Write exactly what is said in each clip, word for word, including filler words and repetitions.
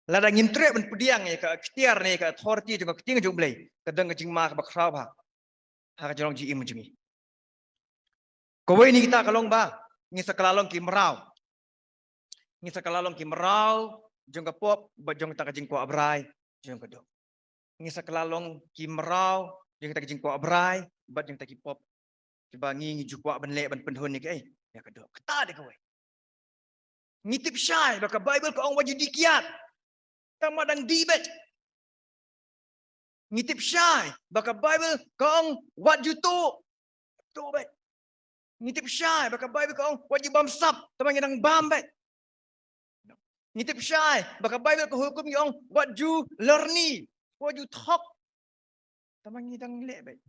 Lada ngim treh ban pdiang ïa ka iktiar ne ka authority jong ka ktien jong U Blei, ka don ka jingma kaba khraw bha ha ka jinglong jingim jong ngi. Kawei na kita ka long ba ngi sa kylla long ki mraw. Ngi sa kylla long ki mraw jong ka pop bad jong kata ka jingkwah brai jong ka doh. Ngi sa kylla long ki mraw jong kata ka jingkwah brai bad jong kata ki pop kiba ngi, ngi ju kwah ban leh ban pynhun ïa kaei, ïa ka doh. Kata dei kawei. Ngi tip shai ba ka Baibl ka ong wat ju dih kiad, tang ma dang dih beit. Ngi tip shai ba ka Baibl ka ong wat ju tuh, tuh beit. Ngi tip shai ba ka Baibl ka ong wat ju bam sap, tang ma ngi dang bam beit. Ngi tip shai ba ka Baibl ka hukum ngi, ong wat ju lorni, wat ju thok, tang ma ngi dang leh beit.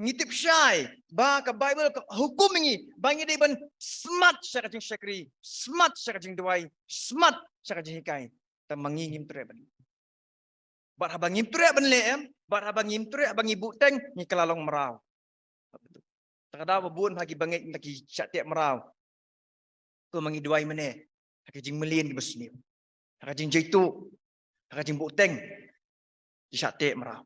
Ngi tip shai ba ka Baibl ka hukum ngi ba ngi dei ban smat sha ka jingshakri, smat sha ka jingduwai, smat sha ka jinghikai, tang ma ngi ngim treh ban. Bad haba ngim treh ban leh, em, bad haba ngim treh, haba ngi buhteng, ngi kylla long mraw. Te ka daw ba bun ha ki bangeit na ki shah teh mraw. Kumba ngi duwai mynne, ha ka jingmlien kiba sniew, ha ka jingjaituh, ha ka jingbuhteng, ki shah teh mraw.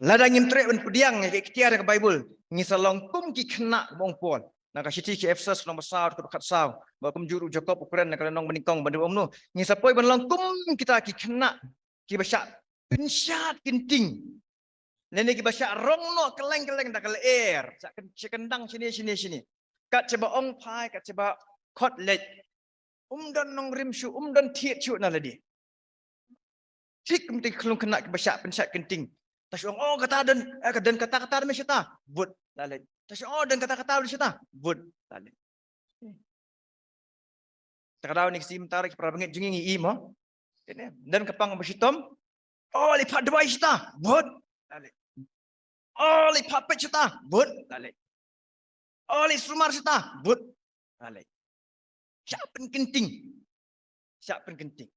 Lada ngim treh ban pdiang ïa ka iktiar ka Baibl, ngi sa long kum ki khynnah, kumba ong Paul na ka shithi ki Ephesus lynnong ba saw, dkhot khatsaw, ba kumjuh ruh u Jakob u kren na ka lynnong banyngkong ban ong kumno, ngi sa poi ban long kum kita ki khynnah kiba shah pynshad kynting, lane kiba shah rong noh kylleng kylleng da ka lyer, shah kyn-, shah kyndang shane shane shane, kat shaba ong phai, kat shaba khot leit. Um don nongrim shuh, um don thied shuh na lade. Thik kum kita ki khyllung khynnah kiba shah pynshad kynting. Te shu ong, oh, kata don, eh, ka don kata kata don shata, bud, la leit. Te shu ong, oh, don kata kata don shata, bud, la leit. Te ka daw na ki sngi mynta ruh ki para bangeit jong ngi ngi i mo. Kane don ka pang ba shitom, oh, leit phah duwai shata, bud, la leit. Oh, leit phah peit shata, bud, la leit. Oh, leit sumar shata, bud, la leit. Shah pynkynting. Shah pynkynting.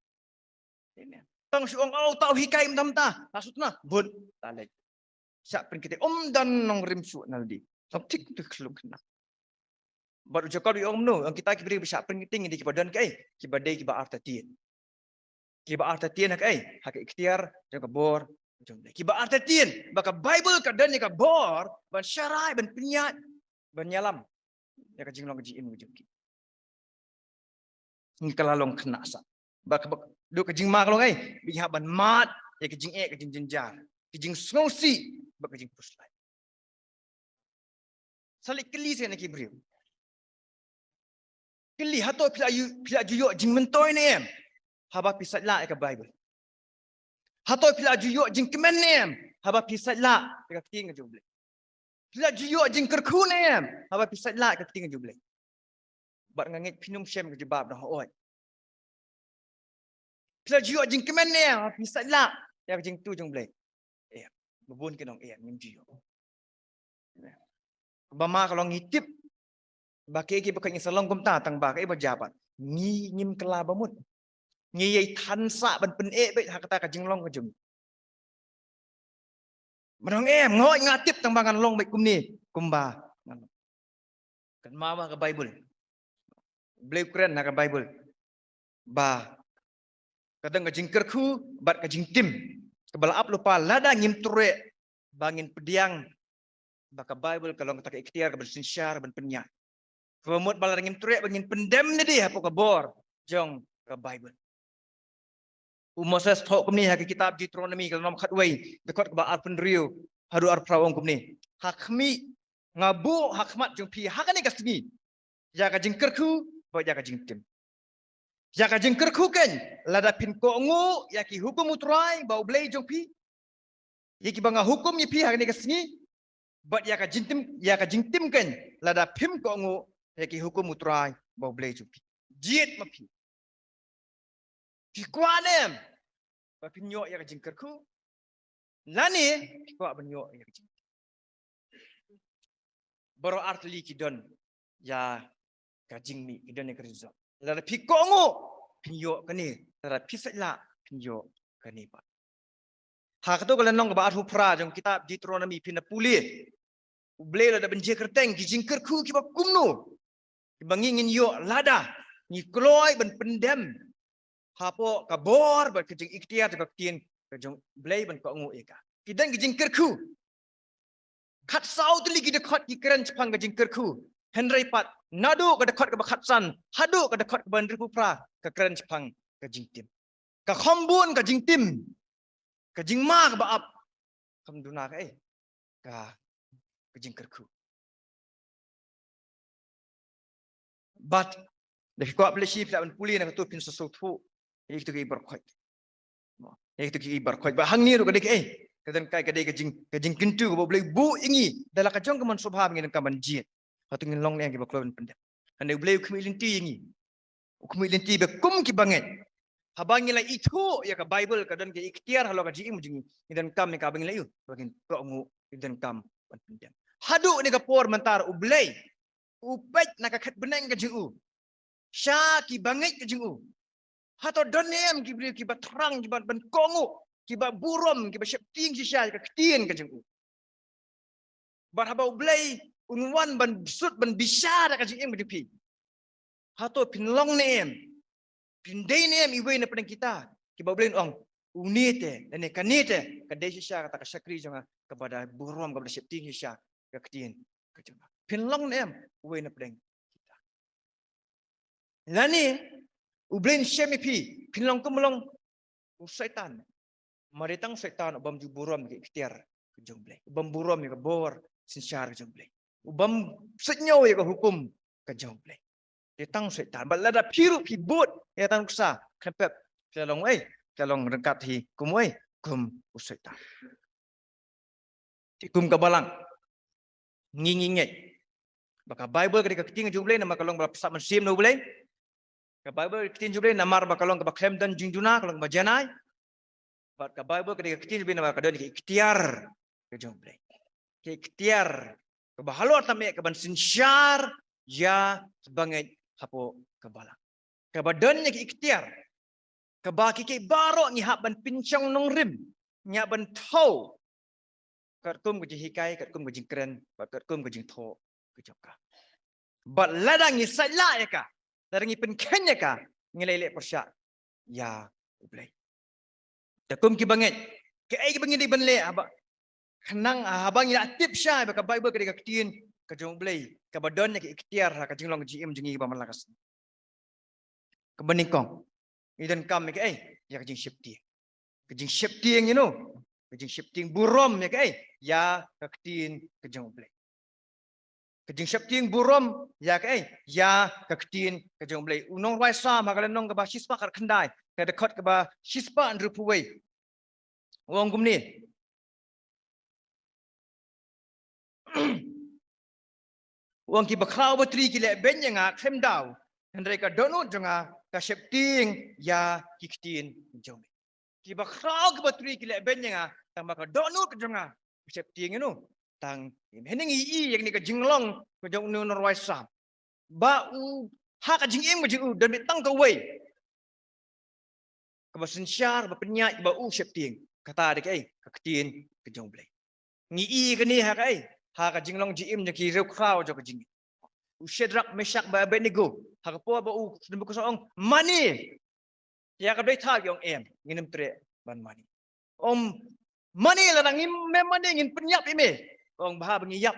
Tang shu ong, oh, uta u hikai mynta mynta, la shu tna, bud, la leit. Shah pynkynting. Um don nongrim shuh na lade. Tang thik tu khyllung khynnah. Bad u Jakob u ong kumno, ong kita ki briew ba shah pynkynting dei kiba don kaei, kiba dei kiba artatien. Kiba artatien ha kaei, ha ka iktiar jong ka bor jong U Blei. Kiba artatien ba ka Baibl ka don ïa ka bor ban sharai, ban pynïaid, ban ïalam ïa ka jinglong ka jingim ka jong ki. Ngi kylla long khynnah sah. Ba ka, ba, dei ka jingma ka long ei, ba ngi hap ban mad ïa ka jingeh, ka jingjynjar, ka jingsngewsih bad ka jingpyslait. Sa leit kylli seh na ki briew. Kylli, hato phi la ju, phi la ju ïoh jingmyntoi ne em haba phi sait lah ïa ka Baibl? Hato phi la ju ïoh jingkmen ne em haba phi sait lah ïa ka ktien ka jong U Blei? Phi la ju ïoh jingkyrkhu ne em haba phi sait lah ïa ka ktien ka jong U Blei? Bad nga ngeit phin ym shem ka jubab, dang hooid. Phi la ju ïoh jingkmen ne em haba phi sait lah ïa ka jingthoh jong U Blei? Em. Ba bun ki ong em, ngim ju ïoh. Ba ma ka long ngi tip ba kaei kaei ba ka ngi sa long kumta, tang ba kaei ba jia pat, ngi ngim kylla ba mut. Ngi ïai than sah ban pyneh beit ha kata ka jinglong ka jong ngi. Ba ong em, nga ong nga tip tang ba ngan long beit kumne kumba ngan long. Kynmaw ba ka Baibl, U Blei u kren ha ka Baibl ba ka don ka jingkyrkhu bad ka jingtim kaba la ap lypa lada ngim treh ba ngin pdiang ba ka Baibl ka long kata ka iktiar kaba synshar ban pynïaid. Kaba mut ba lada ngim treh ba ngin pyndem ne dei hapoh ka bor jong ka Baibl. U Moses u thoh kumne ha ka kitab Deuteronomy ka lynnong khatwei, dkhot kaba arphew hynriew haduh arphew phra, u ong kumne: Ha khmih, nga buh ha khmat jong phi ha kane ka sngi ïa ka jingkyrkhu bad ïa ka jingtim. Ïa ka jingkyrkhu keiñ, lada phin kohnguh ïa ki hukum U Trai ba U Blei jong phi, ïa kiba nga hukum ïa phi ha kane ka sngi. Bad ïa ka jingtim, ïa ka jingtim keiñ, lada phim kohnguh ïa ki hukum U Trai ba U Blei jong phi. Jied ma phi. Phi kwah ne em ba phin ïoh ïa ka jingkyrkhu, lane phi kwah ban ïoh ïa ka jingtim? Baroh artylli ki don ïa ka jingmih, ki don ïa ka result. Lada phi kohnguh, phin ïoh kane, lada phi sait lah, phin ïoh kane pat. Ha kato ka lynnong kaba arphew phra jong kitab Deuteronomy phin da pule, U Blei u la da pynjia kyrteng ki jingkyrkhu kiba kumno kiba ngi ngin ïoh lada ngi kloi ban pyndem hapoh ka bor bad ka jingiktiar jong ka ktien ka jong U Blei ban kohnguh ïa ka. Ki don ki jingkyrkhu. Khatsaw tylli ki dkhot ki kren shaphang ka jingkyrkhu. Hynrei pat naduh ka dkhot kaba khatsan haduh ka dkhot kaba hynriewphew phra ka kren shaphang ka jingtim. Ka kham bun ka jingtim, ka jingma kaba ap, kam duna kaei ka, ka jingkyrkhu. Bad da phi kwah phi leit shi phi lah ban pule na kato phin sa sngewthuh ïa kito ki baroh khoit. Ïa kito ki baroh khoit. Bad hangne ruh ka dei kaei, ka don kaei, ka dei ka jing, ka jingkyntu kaba U Blei u buh ïa ngi da la ka jong ka mon sngewbha ba ngi donkam ban jied. Hato ngin long ne em kiba kloi ban pyndem? Hangne U Blei u khmih lynti ïa ngi. U khmih lynti ba kum ki bangeit, haba ngi la ithuh ïa ka Baibl, ka don ka iktiar halor ka jingim jong ngi, ngi donkam ïa ka ba ngin la ïoh, ba ngin kohnguh, ngi donkam ban pyndem. Haduh ne ka por mynta U Blei u peit na ka khet bneng ka jong u sha ki bangeit ka jong u. Hato don ne em ki briew kiba thrang, kiba ban kohnguh, kiba burom, kiba sheptieng shisha ïa ka ktien ka jong u? Bad haba U Blei un wan ban sut ban bishar ïa ka jingim ka jong phi, hato phin long ne em, phin dei ne em iwei na pdeng kita kiba U Blei un ong, une te lane kane te ka dei shisha kata ka shakri jong nga kaba da burom, kaba da sheptieng shisha ïa ka ktien ka jong nga? Phin long ne em uwei na pdeng kita? Lane U Blei un shem ïa phi, phin long kum long u Soitan? Namar dei tang u Soitan u bym ju burom ïa ka iktiar ka jong U Blei, u bym burom ïa ka bor synshar ka jong U Blei, u bym sngewthuh ïa ka hukum ka jong U Blei. Dei tang u Soitan. Bad lada phi ruh phi bud ïa ka nuksa, khlem pep phi la long ei, phi la long ryngkat hi kum ei, kum u Soitan. Te kum ka balang, ngi ngi ngeit ba ka Baibl ka dei ka ktien jong U Blei namar ka long ba la pynsah mynsiem na U Blei. Ka Baibl ka ktien jong U Blei namar ba ka long kaba khlem don jingduna, ka long kaba janai. Bad ka Baibl ka dei ka ktien jong U Blei namar ka don ka iktiar ka jong U Blei, ka iktiar kaba halor tam eh ka ban synshar ïa ki bangeit hapoh ka balang. Kaba don ïa ka iktiar kaba ki, ki baroh ngi hap ban pynshong nongrim, ngi hap ban thew katkum ka jinghikai, katkum ka jingkren, bad katkum ka jingthoh ka jong ka. Bad lada ngi saitlah ïa ka, lada ngi pynkheiñ ïa ka, ngi la ïaleh pyrshah ïa U Blei. Te kum ki bangeit, kaei kaba ngi dei ban leh haba, khnang haba ngi la tip shai ba ka Baibl ka dei ka ktien ka jong U Blei, kaba don ïa ka iktiar ha ka jinglong jingim jong ngi ba man la ka sngi? Kaba nyngkong, ngi donkam ïa kaei? Ïa ka jingsheptieng. Ka jingsheptieng, you know, ka jingsheptieng burom ïa kaei? Ïa ka ktien ka jong U Blei. Ka jingsheptieng burom ïa kaei? Ïa ka ktien ka jong U Blei. U nongrwai Salm ha ka lynnong kaba shispah khatkhyndai, ka dkhot kaba shispah hynriewphew wei, u ong kumne. U ong, ki bakhraw batri ki lehbeiñ ïa nga khlem daw, hynrei ka dohnud jong nga ka sheptieng ïa ki ktien jong me. Ki bakhraw ki batri ki lehbeiñ ïa nga, tangba ka dohnud ka jong nga ka sheptieng ïano? Tang ïa me. Hangne ngi ïohi ïa kane ka jinglong ka jong u nongrwai Salm, ba u, ha ka jingim ka jong u don beit tang kawei kaba synshar, kaba pynïaid, kaba u sheptieng. Kata dei kaei? Ka ktien ka jong U Blei. Ngi ïohi kane ha kaei? Ha ka jinglong jingim jong ki riewkhraw jong ka jingim. U Shadrak, Meshak bad Abednego, ha ka por ba u Nebukhadnessar ong, mane, ïa ka blei thaw, ki ong, em, ngin ym treh ban mane. Ong, mane, lada ngim mane ngin pynïap ïa me. Ong, bha ba ngi ïap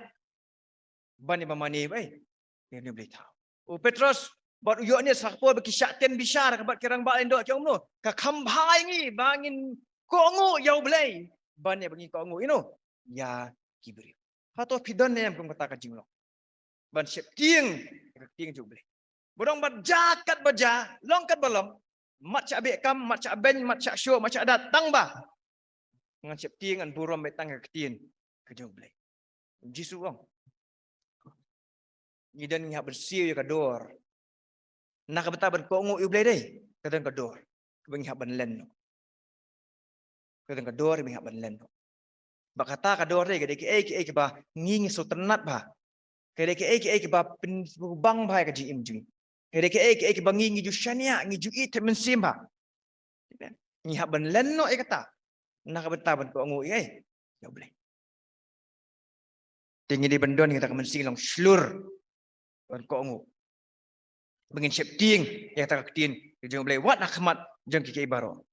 ban ïa ba mane, ba ïa une u blei thaw. U Petros bad u Ïoannis, ha ka por ba ki shah tian bishar ha ka bad ki rangbah lyngdoh, ki ong kumno? Ka kham bha ïa ngi ba ngin kohnguh ïa U Blei ban ïa ba ngin kohnguh ïano? Ïa ki briew. Hato phi don ne em kum kata ka jinglong ban sheptieng ïa ka ktien jong U Blei? Ba dang, bad ja katba ja, long katba long, mat shah beh kam, mat shah beiñ, mat shah shoh, mat shah dat, tangba ngan sheptieng, ngan burom beit tang ïa ka ktien ka jong U Blei. U Jisu u ong, ngi don, ngi hap ban siew ïa ka dor. Na ka bynta ban kohnguh ïa U Blei dei, ka don ka dor kaba ngi hap ban len noh. Ka don ka dor kaba ngi hap ban len noh. Bad kata ka dor dei, ka dei kaei kaei kaba ngi, ngi sngewtynnat bha. Ka dei kaei kaei kaba pynbang bha ïa ka jingim jong ngi. Ka dei kaei kaei kaba ngi, ngi ju shaniah, ngi ju ïeit thep mynsiem bha. Ngi hap ban len noh ïa kata na ka bynta ban kohnguh ïa, ïa U Blei. Te ngi dei ban don ïa kata ka mynsiem long shlur ban kohnguh, ba ngin sheptieng ïa kata ka ktien ka jong U Blei wat ha khmat jong kiei kiei baroh.